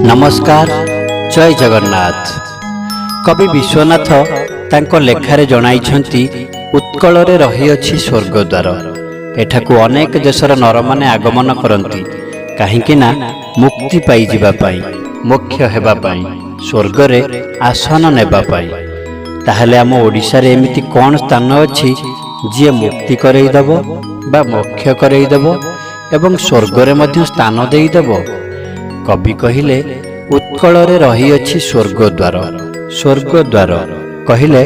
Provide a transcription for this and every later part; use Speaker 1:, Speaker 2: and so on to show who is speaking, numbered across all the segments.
Speaker 1: ନମସ୍କାର, ଜୟ ଜଗନ୍ନାଥ। କବି ବିଶ୍ୱନାଥ ତାଙ୍କ ଲେଖାରେ ଜଣାଇଛନ୍ତି, ଉତ୍କଳରେ ରହିଅଛି ସ୍ୱର୍ଗଦ୍ୱାର। ଏଠାକୁ ଅନେକ ଦେଶର ନରମାନେ ଆଗମନ କରନ୍ତି, କାହିଁକି ନା ମୁକ୍ତି ପାଇଯିବା ପାଇଁ, ମୋକ୍ଷ ହେବା ପାଇଁ, ସ୍ୱର୍ଗରେ ଆସନ ନେବା ପାଇଁ। ତାହେଲେ ଆମ ଓଡ଼ିଶାରେ ଏମିତି କ'ଣ ସ୍ଥାନ ଅଛି ଯିଏ ମୁକ୍ତି କରେଇଦେବ ବା ମୋକ୍ଷ କରେଇଦେବ ଏବଂ ସ୍ୱର୍ଗରେ ମଧ୍ୟ ସ୍ଥାନ ଦେଇଦେବ? କବି କହିଲେ, ଉତ୍କଳରେ ରହିଅଛି ସ୍ୱର୍ଗଦ୍ୱାର। ସ୍ୱର୍ଗଦ୍ୱାର କହିଲେ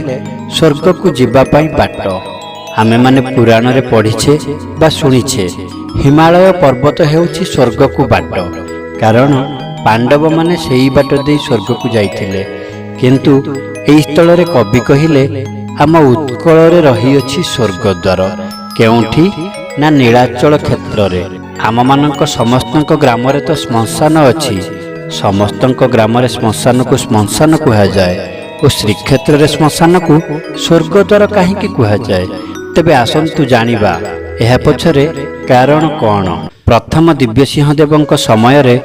Speaker 1: ସ୍ୱର୍ଗକୁ ଯିବା ପାଇଁ ବାଟ। ଆମେମାନେ ପୁରାଣରେ ପଢ଼ିଛେ ବା ଶୁଣିଛେ, ହିମାଳୟ ପର୍ବତ ହେଉଛି ସ୍ୱର୍ଗକୁ ବାଟ, କାରଣ ପାଣ୍ଡବମାନେ ସେଇ ବାଟ ଦେଇ ସ୍ୱର୍ଗକୁ ଯାଇଥିଲେ। କିନ୍ତୁ ଏହି ସ୍ଥଳରେ କବି କହିଲେ, ଆମ ଉତ୍କଳରେ ରହିଅଛି ସ୍ୱର୍ଗଦ୍ୱାର। କେଉଁଠି ନା ନୀଳାଚଳ କ୍ଷେତ୍ରରେ। ଆମମାନଙ୍କ ସମସ୍ତଙ୍କ ଗ୍ରାମରେ ତ ଶ୍ମଶାନ ଅଛି। ସମସ୍ତଙ୍କ ଗ୍ରାମରେ ଶ୍ମଶାନକୁ ଶ୍ମଶାନ କୁହାଯାଏ ଓ ଶ୍ରୀକ୍ଷେତ୍ରରେ ଶ୍ମଶାନକୁ ସ୍ୱର୍ଗଦ୍ୱାର କାହିଁକି କୁହାଯାଏ? ତେବେ ଆସନ୍ତୁ ଜାଣିବା ଏହା ପଛରେ କାରଣ କ'ଣ। ପ୍ରଥମ ଦିବ୍ୟସିଂହ ଦେବଙ୍କ ସମୟରେ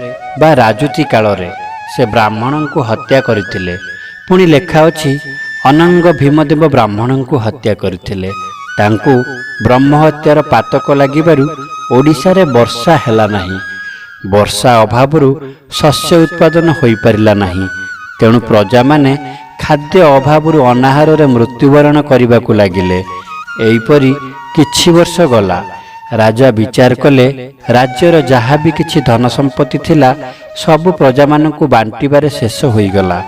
Speaker 1: ବା ରାଜୁତି କାଳରେ ସେ ବ୍ରାହ୍ମଣଙ୍କୁ ହତ୍ୟା କରିଥିଲେ। ପୁଣି ଲେଖା ଅଛି, ଅନଙ୍ଗ ଭୀମଦେବ ବ୍ରାହ୍ମଣଙ୍କୁ ହତ୍ୟା କରିଥିଲେ। ତାଙ୍କୁ ବ୍ରହ୍ମହତ୍ୟାର ପାତକ ଲାଗିବାରୁ ଓଡ଼ିଶାରେ ବର୍ଷା ହେଲା ନାହିଁ। ବର୍ଷା ଅଭାବରୁ ଶସ୍ୟ ଉତ୍ପାଦନ ହୋଇପାରିଲା ନାହିଁ। ତେଣୁ ପ୍ରଜାମାନେ ଖାଦ୍ୟ ଅଭାବରୁ ଅନାହାରରେ ମୃତ୍ୟୁବରଣ କରିବାକୁ ଲାଗିଲେ। ଏହିପରି କିଛି ବର୍ଷ ଗଲା। ରାଜା ବିଚାର କଲେ, ରାଜ୍ୟର ଯାହା ବି କିଛି ଧନ ସମ୍ପତ୍ତି ଥିଲା ସବୁ ପ୍ରଜାମାନଙ୍କୁ ବାଣ୍ଟିବାରେ ଶେଷ ହୋଇଗଲା।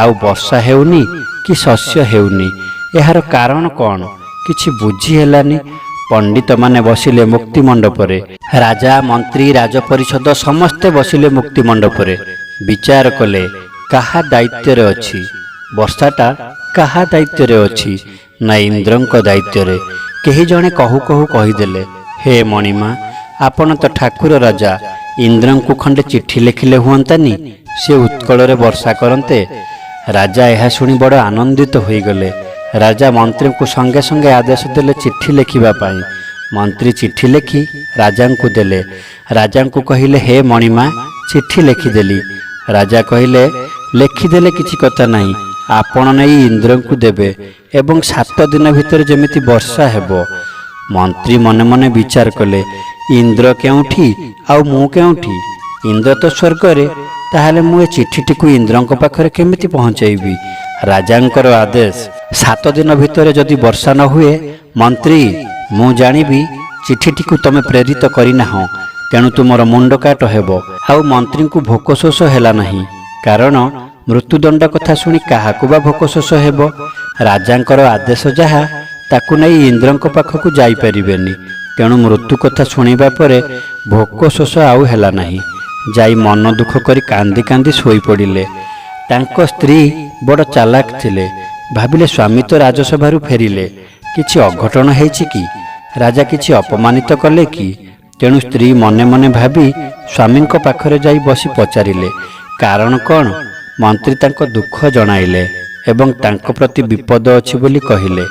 Speaker 1: ଆଉ ବର୍ଷା ହେଉନି କି ଶସ୍ୟ ହେଉନି। ଏହାର କାରଣ କ'ଣ କିଛି ବୁଝି ହେଲାନି। ପଣ୍ଡିତମାନେ ବସିଲେ ମୁକ୍ତି ମଣ୍ଡପରେ। ରାଜା, ମନ୍ତ୍ରୀ, ରାଜପରିଷଦ ସମସ୍ତେ ବସିଲେ ମୁକ୍ତି ମଣ୍ଡପରେ। ବିଚାର କଲେ, କାହା ଦାୟିତ୍ୱରେ ଅଛି ବର୍ଷାଟା? କାହା ଦାୟିତ୍ୱରେ ଅଛି ନା ଇନ୍ଦ୍ରଙ୍କ ଦାୟିତ୍ୱରେ। କେହି ଜଣେ କହୁ କହୁ କହିଦେଲେ, ହେ ମଣିମା, ଆପଣ ତ ଠାକୁର ରାଜା, ଇନ୍ଦ୍ରଙ୍କୁ ଖଣ୍ଡେ ଚିଠି ଲେଖିଲେ ହୁଅନ୍ତାନି? ସେ ଉତ୍କଳରେ ବର୍ଷା କରନ୍ତେ। ରାଜା ଏହା ଶୁଣି ବଡ଼ ଆନନ୍ଦିତ ହୋଇଗଲେ। ରାଜା ମନ୍ତ୍ରୀଙ୍କୁ ସଙ୍ଗେ ସଙ୍ଗେ ଆଦେଶ ଦେଲେ ଚିଠି ଲେଖିବା ପାଇଁ। ମନ୍ତ୍ରୀ ଚିଠି ଲେଖି ରାଜାଙ୍କୁ ଦେଲେ। ରାଜାଙ୍କୁ କହିଲେ, ହେ ମଣିମା, ଚିଠି ଲେଖିଦେଲି। ରାଜା କହିଲେ, ଲେଖିଦେଲେ କିଛି କଥା ନାହିଁ, ଆପଣ ନେଇ ଇନ୍ଦ୍ରଙ୍କୁ ଦେବେ ଏବଂ 7 ଦିନ ଭିତରେ ଯେମିତି ବର୍ଷା ହେବ। ମନ୍ତ୍ରୀ ମନେ ମନେ ବିଚାର କଲେ, ଇନ୍ଦ୍ର କେଉଁଠି ଆଉ ମୁଁ କେଉଁଠି? ଇନ୍ଦ୍ର ତ ସ୍ୱର୍ଗରେ, ତାହେଲେ ମୁଁ ଏ ଚିଠିଟିକୁ ଇନ୍ଦ୍ରଙ୍କ ପାଖରେ କେମିତି ପହଞ୍ଚାଇବି? ରାଜାଙ୍କର ଆଦେଶ, 7 ଦିନ ଭିତରେ ଯଦି ବର୍ଷା ନ ହୁଏ, ମନ୍ତ୍ରୀ, ମୁଁ ଜାଣିବି ଚିଠିଟିକୁ ତମେ ପ୍ରେରିତ କରିନାହଁ, ତେଣୁ ତୁମର ମୁଣ୍ଡ କାଟ ହେବ। ଆଉ ମନ୍ତ୍ରୀଙ୍କୁ ଭୋକ ଶୋଷ ହେଲା ନାହିଁ, କାରଣ ମୃତ୍ୟୁଦଣ୍ଡ କଥା ଶୁଣି କାହାକୁ ବା ଭୋକ ଶୋଷ ହେବ? ରାଜାଙ୍କର ଆଦେଶ ଯାହା, ତାକୁ ନେଇ ଇନ୍ଦ୍ରଙ୍କ ପାଖକୁ ଯାଇପାରିବେନି। ତେଣୁ ମୃତ୍ୟୁ କଥା ଶୁଣିବା ପରେ ଭୋକ ଶୋଷ ଆଉ ହେଲା ନାହିଁ। ଯାଇ ମନ ଦୁଃଖ କରି କାନ୍ଦି କାନ୍ଦି ଶୋଇପଡ଼ିଲେ। ତାଙ୍କ ସ୍ତ୍ରୀ ବଡ଼ ଚାଲାକ ଥିଲେ। ଭାବିଲେ, ସ୍ୱାମୀ ତ ରାଜସଭାରୁ ଫେରିଲେ, କିଛି ଅଘଟଣ ହେଇଛି କି? ରାଜା କିଛି ଅପମାନିତ କଲେ କି? ତେଣୁ ସ୍ତ୍ରୀ ମନେ ମନେ ଭାବି ସ୍ୱାମୀଙ୍କ ପାଖରେ ଯାଇ ବସି ପଚାରିଲେ, କାରଣ କ'ଣ? ମନ୍ତ୍ରୀ ତାଙ୍କ ଦୁଃଖ ଜଣାଇଲେ ଏବଂ ତାଙ୍କ ପ୍ରତି ବିପଦ ଅଛି ବୋଲି କହିଲେ।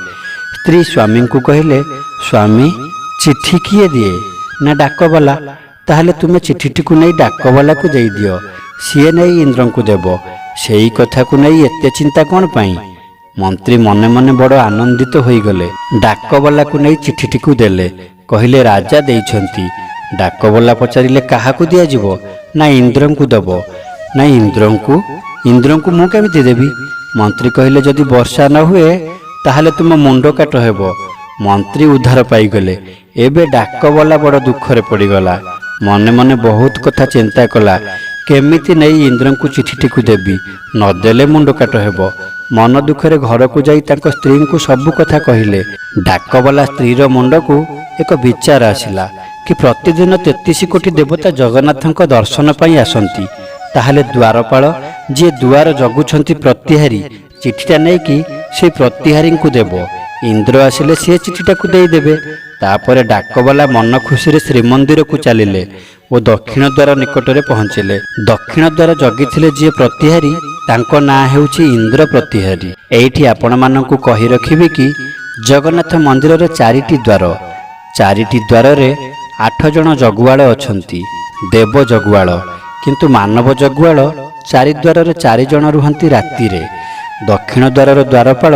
Speaker 1: ସ୍ତ୍ରୀ ସ୍ୱାମୀଙ୍କୁ କହିଲେ, ସ୍ୱାମୀ, ଚିଠି କିଏ ଦିଏ ନା ଡାକବାଲା। ତାହେଲେ ତୁମେ ଚିଠିଟିକୁ ନେଇ ଡାକବାଲାକୁ ଦେଇଦିଅ, ସିଏ ନେଇ ଇନ୍ଦ୍ରଙ୍କୁ ଦେବ। ସେଇ କଥାକୁ ନେଇ ଏତେ ଚିନ୍ତା କ'ଣ ପାଇଁ? ମନ୍ତ୍ରୀ ମନେ ମନେ ବଡ଼ ଆନନ୍ଦିତ ହୋଇଗଲେ। ଡାକବାଲାକୁ ନେଇ ଚିଠିଟିକୁ ଦେଲେ। କହିଲେ, ରାଜା ଦେଇଛନ୍ତି। ଡାକବାଲା ପଚାରିଲେ, କାହାକୁ ଦିଆଯିବ? ନା ଇନ୍ଦ୍ରଙ୍କୁ ଦେବ। ନା ଇନ୍ଦ୍ରଙ୍କୁ? ଇନ୍ଦ୍ରଙ୍କୁ ମୁଁ କେମିତି ଦେବି? ମନ୍ତ୍ରୀ କହିଲେ, ଯଦି ବର୍ଷା ନ ହୁଏ ତାହେଲେ ତୁମ ମୁଣ୍ଡ କାଟ ହେବ। ମନ୍ତ୍ରୀ ଉଦ୍ଧାର ପାଇଗଲେ। ଏବେ ଡାକବାଲା ବଡ଼ ଦୁଃଖରେ ପଡ଼ିଗଲା। ମନେ ମନେ ବହୁତ କଥା ଚିନ୍ତା କଲା, କେମିତି ନେଇ ଇନ୍ଦ୍ରଙ୍କୁ ଚିଠିଟିକୁ ଦେବି, ନଦେଲେ ମୁଣ୍ଡ କାଟ ହେବ। ମନ ଦୁଃଖରେ ଘରକୁ ଯାଇ ତାଙ୍କ ସ୍ତ୍ରୀଙ୍କୁ ସବୁ କଥା କହିଲେ। ଡାକବାଲା ସ୍ତ୍ରୀର ମୁଣ୍ଡକୁ ଏକ ବିଚାର ଆସିଲା କି ପ୍ରତିଦିନ 33 କୋଟି ଦେବତା ଜଗନ୍ନାଥଙ୍କ ଦର୍ଶନ ପାଇଁ ଆସନ୍ତି। ତାହେଲେ ଦ୍ୱାରପାଳ ଯିଏ ଦୁଆର ଜଗୁଛନ୍ତି ପ୍ରତିହାରୀ, ଚିଠିଟା ନେଇକି ସେଇ ପ୍ରତିହାରୀଙ୍କୁ ଦେବ। ଇନ୍ଦ୍ର ଆସିଲେ ସିଏ ଚିଠିଟାକୁ ଦେଇଦେବେ। ତାପରେ ଡାକବାଲା ମନ ଖୁସିରେ ଶ୍ରୀମନ୍ଦିରକୁ ଚାଲିଲେ ଓ ଦକ୍ଷିଣ ଦ୍ୱାର ନିକଟରେ ପହଞ୍ଚିଲେ। ଦକ୍ଷିଣ ଦ୍ୱାର ଜଗିଥିଲେ ଯିଏ ପ୍ରତିହାରୀ, ତାଙ୍କ ନାଁ ହେଉଛି ଇନ୍ଦ୍ର ପ୍ରତିହାରୀ। ଏଇଠି ଆପଣମାନଙ୍କୁ କହି ରଖିବି କି ଜଗନ୍ନାଥ ମନ୍ଦିରର ଚାରିଟି ଦ୍ୱାର, ଚାରିଟି ଦ୍ୱାରରେ 8 ଜଣ ଜଗୁଆଳ ଅଛନ୍ତି, ଦେବ ଜଗୁଆଳ। କିନ୍ତୁ ମାନବ ଜଗୁଆଳ ଚାରିଦ୍ୱାରରେ ଚାରିଜଣ ରୁହନ୍ତି ରାତିରେ। ଦକ୍ଷିଣ ଦ୍ୱାରର ଦ୍ୱାରପାଳ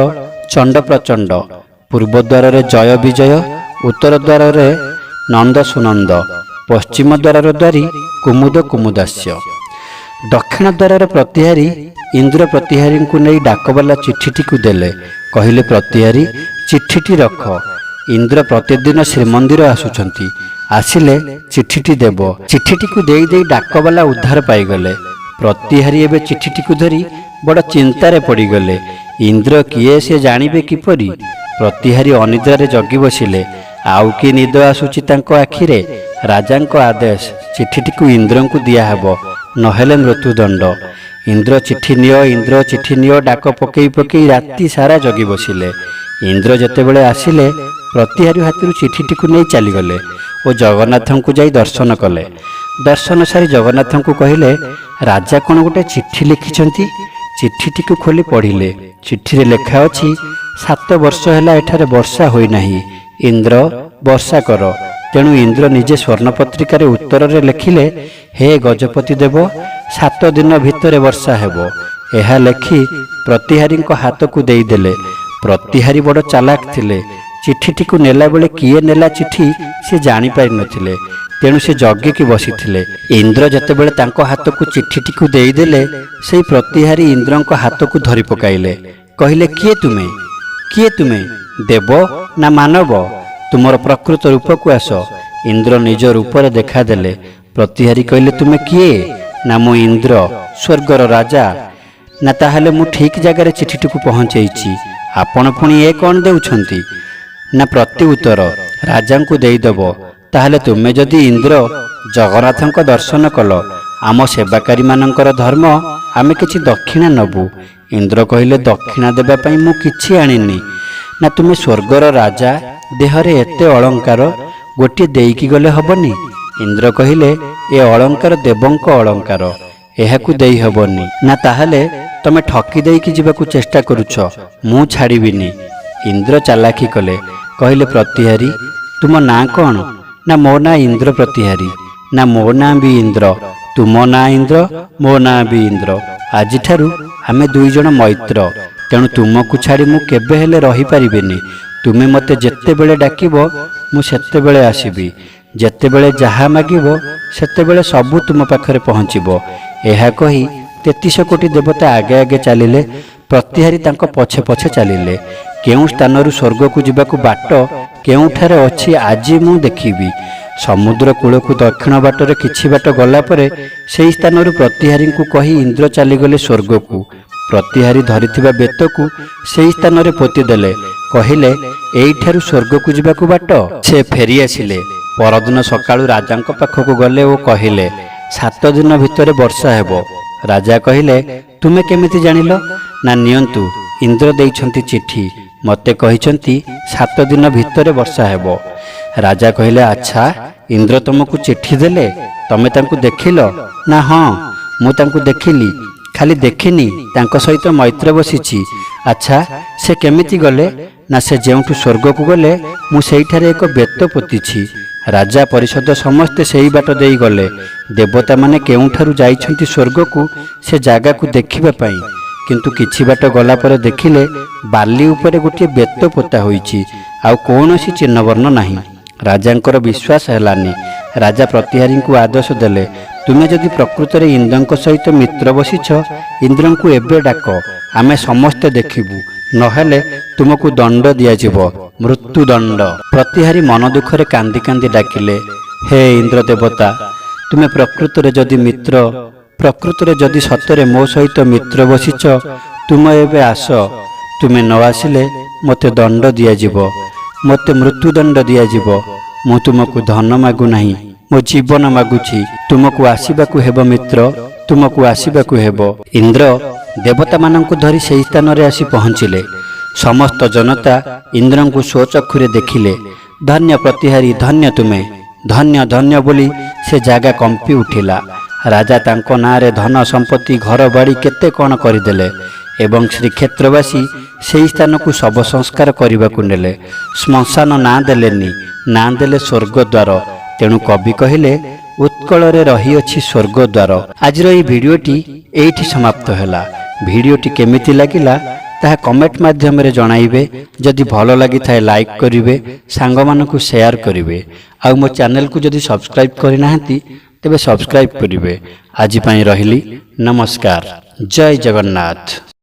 Speaker 1: ଚଣ୍ଡ ପ୍ରଚଣ୍ଡ, ପୂର୍ବ ଦ୍ୱାରରେ ଜୟ ବିଜୟ, ଉତ୍ତର ଦ୍ୱାରରେ ନନ୍ଦ ସୁନନ୍ଦ, ପଶ୍ଚିମ ଦ୍ୱାରର ଦ୍ୱାରୀ କୁମୁଦ କୁମୁଦାସ୍ୟ। ଦକ୍ଷିଣ ଦ୍ୱାରର ପ୍ରତିହାରୀ ଇନ୍ଦ୍ର ପ୍ରତିହାରୀଙ୍କୁ ନେଇ ଡାକବାଲା ଚିଠିଟିକୁ ଦେଲେ। କହିଲେ, ପ୍ରତିହାରୀ, ଚିଠିଟି ରଖ। ଇନ୍ଦ୍ର ପ୍ରତିଦିନ ଶ୍ରୀମନ୍ଦିର ଆସୁଛନ୍ତି, ଆସିଲେ ଚିଠିଟି ଦେବ। ଚିଠିଟିକୁ ଦେଇ ଦେଇ ଡାକବାଲା ଉଦ୍ଧାର ପାଇଗଲେ। ପ୍ରତିହାରୀ ଏବେ ଚିଠିଟିକୁ ଧରି ବଡ଼ ଚିନ୍ତାରେ ପଡ଼ିଗଲେ। ଇନ୍ଦ୍ର କିଏ ସେ ଜାଣିବେ କିପରି? ପ୍ରତିହାରୀ ଅନିଦ୍ରାରେ ଜଗି ବସିଲେ। ଆଉ କି ନିଦ ଆସୁଛି ତାଙ୍କ ଆଖିରେ? ରାଜାଙ୍କ ଆଦେଶ, ଚିଠିଟିକୁ ଇନ୍ଦ୍ରଙ୍କୁ ଦିଆହେବ, ନହେଲେ ମୃତ୍ୟୁଦଣ୍ଡ। ଇନ୍ଦ୍ର ଚିଠି ନିଅ, ଇନ୍ଦ୍ର ଚିଠି ନିଅ ଡାକ ପକେଇ ପକେଇ ରାତି ସାରା ଜଗି ବସିଲେ। ଇନ୍ଦ୍ର ଯେତେବେଳେ ଆସିଲେ, ପ୍ରତିହାରୀ ହାତରୁ ଚିଠିଟିକୁ ନେଇ ଚାଲିଗଲେ ଓ ଜଗନ୍ନାଥଙ୍କୁ ଯାଇ ଦର୍ଶନ କଲେ। ଦର୍ଶନ ସାରି ଜଗନ୍ନାଥଙ୍କୁ କହିଲେ, ରାଜା କ'ଣ ଗୋଟେ ଚିଠି ଲେଖିଛନ୍ତି। ଚିଠିଟିକୁ ଖୋଲି ପଢ଼ିଲେ। ଚିଠିରେ ଲେଖା ଅଛି, 7 ବର୍ଷ ହେଲା ଏଠାରେ ବର୍ଷା ହୋଇନାହିଁ, ଇନ୍ଦ୍ର ବର୍ଷା କର। ତେଣୁ ଇନ୍ଦ୍ର ନିଜେ ସ୍ୱର୍ଣ୍ଣପତ୍ରିକାରେ ଉତ୍ତରରେ ଲେଖିଲେ, ହେ ଗଜପତି ଦେବ, 7 ଦିନ ଭିତରେ ବର୍ଷା ହେବ। ଏହା ଲେଖି ପ୍ରତିହାରୀଙ୍କ ହାତକୁ ଦେଇଦେଲେ। ପ୍ରତିହାରୀ ବଡ଼ ଚାଲାକ ଥିଲେ। ଚିଠିଟିକୁ ନେଲାବେଳେ କିଏ ନେଲା ଚିଠି ସେ ଜାଣିପାରିନଥିଲେ। ତେଣୁ ସେ ଜଗିକି ବସିଥିଲେ। ଇନ୍ଦ୍ର ଯେତେବେଳେ ତାଙ୍କ ହାତକୁ ଚିଠିଟିକୁ ଦେଇଦେଲେ, ସେଇ ପ୍ରତିହାରୀ ଇନ୍ଦ୍ରଙ୍କ ହାତକୁ ଧରି ପକାଇଲେ। କହିଲେ, କିଏ ତୁମେ? କିଏ ତୁମେ, ଦେବ ନା ମାନବ? ତୁମର ପ୍ରକୃତ ରୂପକୁ ଆସ। ଇନ୍ଦ୍ର ନିଜ ରୂପରେ ଦେଖାଦେଲେ। ପ୍ରତିହାରୀ କହିଲେ, ତୁମେ କିଏ? ନା, ମୁଁ ଇନ୍ଦ୍ର, ସ୍ୱର୍ଗର ରାଜା। ନା, ତାହେଲେ ମୁଁ ଠିକ୍ ଜାଗାରେ ଚିଠିଟିକୁ ପହଞ୍ଚେଇଛି। ଆପଣ ପୁଣି ଏ କ'ଣ ଦେଉଛନ୍ତି? ନା, ପ୍ରତି ଉତ୍ତର ରାଜାଙ୍କୁ ଦେଇଦେବ। ତାହେଲେ ତୁମେ ଯଦି ଇନ୍ଦ୍ର ଜଗନ୍ନାଥଙ୍କ ଦର୍ଶନ କଲ, ଆମ ସେବାକାରୀମାନଙ୍କର ଧର୍ମ, ଆମେ କିଛି ଦକ୍ଷିଣା ନେବୁ। ଇନ୍ଦ୍ର କହିଲେ, ଦକ୍ଷିଣା ଦେବା ପାଇଁ ମୁଁ କିଛି ଆଣିନି। ନା, ତୁମେ ସ୍ୱର୍ଗର ରାଜା, ଦେହରେ ଏତେ ଅଳଙ୍କାର, ଗୋଟିଏ ଦେଇକି ଗଲେ ହବନି? ଇନ୍ଦ୍ର କହିଲେ, ଏ ଅଳଙ୍କାର ଦେବଙ୍କ ଅଳଙ୍କାର, ଏହାକୁ ଦେଇ ହେବନି। ନା, ତାହେଲେ ତମେ ଠକି ଦେଇକି ଯିବାକୁ ଚେଷ୍ଟା କରୁଛ, ମୁଁ ଛାଡ଼ିବିନି। ଇନ୍ଦ୍ର ଚାଲାଖି କଲେ। କହିଲେ, ପ୍ରତିହାରୀ, ତୁମ ନାଁ କ'ଣ? ନା, ମୋ ନାଁ ଇନ୍ଦ୍ର ପ୍ରତିହାରୀ। ନା, ମୋ ନାଁ ବି ଇନ୍ଦ୍ର। ତୁମ ନାଁ ଇନ୍ଦ୍ର, ମୋ ନାଁ ବି ଇନ୍ଦ୍ର। ଆଜିଠାରୁ ଆମେ ଦୁଇ ଜଣ ମୈତ୍ର। ତେଣୁ ତୁମକୁ ଛାଡ଼ି ମୁଁ କେବେ ହେଲେ ରହିପାରିବିନି। ତୁମେ ମୋତେ ଯେତେବେଳେ ଡାକିବ, ମୁଁ ସେତେବେଳେ ଆସିବି। ଯେତେବେଳେ ଯାହା ମାଗିବ, ସେତେବେଳେ ସବୁ ତୁମ ପାଖରେ ପହଞ୍ଚିବ। ଏହା କହି 33 କୋଟି ଦେବତା ଆଗେ ଆଗେ ଚାଲିଲେ। ପ୍ରତିହାରୀ ତାଙ୍କ ପଛେ ପଛେ ଚାଲିଲେ। କେଉଁ ସ୍ଥାନରୁ ସ୍ୱର୍ଗକୁ ଯିବାକୁ ବାଟ କେଉଁଠାରେ ଅଛି, ଆଜି ମୁଁ ଦେଖିବି। ସମୁଦ୍ର କୂଳକୁ ଦକ୍ଷିଣ ବାଟରେ କିଛି ବାଟ ଗଲା ପରେ ସେହି ସ୍ଥାନରୁ ପ୍ରତିହାରୀଙ୍କୁ କହି ଇନ୍ଦ୍ର ଚାଲିଗଲେ ସ୍ୱର୍ଗକୁ। ପ୍ରତିହାରୀ ଧରିଥିବା ବେତକୁ ସେହି ସ୍ଥାନରେ ପୋତିଦେଲେ। କହିଲେ, ଏଇଠାରୁ ସ୍ୱର୍ଗକୁ ଯିବାକୁ ବାଟ। ସେ ଫେରି ଆସିଲେ। ପରଦିନ ସକାଳୁ ରାଜାଙ୍କ ପାଖକୁ ଗଲେ ଓ କହିଲେ, 7 ଦିନ ଭିତରେ ବର୍ଷା ହେବ। ରାଜା କହିଲେ, ତୁମେ କେମିତି ଜାଣିଲ? ନା, ନିଅନ୍ତୁ, ଇନ୍ଦ୍ର ଦେଇଛନ୍ତି ଚିଠି, ମୋତେ କହିଛନ୍ତି 7 ଦିନ ଭିତରେ ବର୍ଷା ହେବ। ରାଜା କହିଲେ, ଆଚ୍ଛା, ଇନ୍ଦ୍ର ତୁମକୁ ଚିଠି ଦେଲେ, ତମେ ତାଙ୍କୁ ଦେଖିଲ? ନା, ହଁ, ମୁଁ ତାଙ୍କୁ ଦେଖିଲି। ଖାଲି ଦେଖିନି, ତାଙ୍କ ସହିତ ମୈତ୍ର ବସିଛି। ଆଚ୍ଛା, ସେ କେମିତି ଗଲେ? ନା, ସେ ଯେଉଁଠୁ ସ୍ୱର୍ଗକୁ ଗଲେ, ମୁଁ ସେଇଠାରେ ଏକ ବେତ ପୋତିଛି। ରାଜା ପରିଷଦ ସମସ୍ତେ ସେଇ ବାଟ ଦେଇ ଗଲେ, ଦେବତାମାନେ କେଉଁଠାରୁ ଯାଇଛନ୍ତି ସ୍ୱର୍ଗକୁ ସେ ଜାଗାକୁ ଦେଖିବା ପାଇଁ। କିନ୍ତୁ କିଛି ବାଟ ଗଲା ପରେ ଦେଖିଲେ ବାଲି ଉପରେ ଗୋଟିଏ ବେତ ପୋତା ହୋଇଛି, ଆଉ କୌଣସି ଚିହ୍ନବର୍ଣ୍ଣ ନାହିଁ। ରାଜାଙ୍କର ବିଶ୍ୱାସ ହେଲାନି। ରାଜା ପ୍ରତିହାରୀଙ୍କୁ ଆଦେଶ ଦେଲେ, ତୁମେ ଯଦି ପ୍ରକୃତରେ ଇନ୍ଦ୍ରଙ୍କ ସହିତ ମିତ୍ର ବସିଛ, ଇନ୍ଦ୍ରଙ୍କୁ ଏବେ ଡାକ, ଆମେ ସମସ୍ତେ ଦେଖିବୁ। ନହେଲେ ତୁମକୁ ଦଣ୍ଡ ଦିଆଯିବ, ମୃତ୍ୟୁଦଣ୍ଡ। ପ୍ରତିହାରୀ ମନ ଦୁଃଖରେ କାନ୍ଦି କାନ୍ଦି ଡାକିଲେ, ହେ ଇନ୍ଦ୍ର ଦେବତା, ତୁମେ ପ୍ରକୃତରେ ଯଦି ମିତ୍ର, ପ୍ରକୃତରେ ଯଦି ସତରେ ମୋ ସହିତ ମିତ୍ର ବସିଛ, ତୁମେ ଏବେ ଆସ। ତୁମେ ନ ଆସିଲେ ମୋତେ ଦଣ୍ଡ ଦିଆଯିବ, ମୋତେ ମୃତ୍ୟୁଦଣ୍ଡ ଦିଆଯିବ। ମୁଁ ତୁମକୁ ଧନ ମାଗୁନାହିଁ, ମୋ ଜୀବନ ମାଗୁଛି। ତୁମକୁ ଆସିବାକୁ ହେବ ମିତ୍ର, ତୁମକୁ ଆସିବାକୁ ହେବ। ଇନ୍ଦ୍ର ଦେବତାମାନଙ୍କୁ ଧରି ସେହି ସ୍ଥାନରେ ଆସି ପହଞ୍ଚିଲେ। ସମସ୍ତ ଜନତା ଇନ୍ଦ୍ରଙ୍କୁ ସ୍ୱଚକ୍ଷୁରେ ଦେଖିଲେ। ଧନ୍ୟ ପ୍ରତିହାରୀ, ଧନ୍ୟ ତୁମେ, ଧନ୍ୟ ଧନ୍ୟ ବୋଲି ସେ ଜାଗା କମ୍ପି ଉଠିଲା। ରାଜା ତାଙ୍କ ନାଁରେ ଧନ ସମ୍ପତ୍ତି, ଘର ବାଡ଼ି କେତେ କ'ଣ କରିଦେଲେ ଏବଂ ଶ୍ରୀକ୍ଷେତ୍ରବାସୀ ସେହି ସ୍ଥାନକୁ ଶବ ସଂସ୍କାର କରିବାକୁ ନେଲେ। ଶ୍ମଶାନ ନାଁ ଦେଲେନି, ନାଁ ଦେଲେ ସ୍ୱର୍ଗଦ୍ୱାର। ତେଣୁ କବି କହିଲେ, ଉତ୍କଳରେ ରହିଅଛି ସ୍ୱର୍ଗଦ୍ୱାର। ଆଜିର ଏହି ଭିଡ଼ିଓଟି ଏଇଠି ସମାପ୍ତ ହେଲା। ଭିଡ଼ିଓଟି କେମିତି ଲାଗିଲା, ତାହା କମେଣ୍ଟ ମାଧ୍ୟମରେ ଜଣାଇବେ। ଯଦି ଭଲ ଲାଗିଥାଏ, ଲାଇକ୍ କରିବେ, ସାଙ୍ଗମାନଙ୍କୁ ସେୟାର କରିବେ ଆଉ ମୋ ଚ୍ୟାନେଲକୁ ଯଦି ସବସ୍କ୍ରାଇବ୍ କରିନାହାନ୍ତି, ତେବେ ସବସ୍କ୍ରାଇବ୍ କରିବେ। ଆଜି ପାଇଁ ରହିଲି। ନମସ୍କାର, ଜୟ ଜଗନ୍ନାଥ।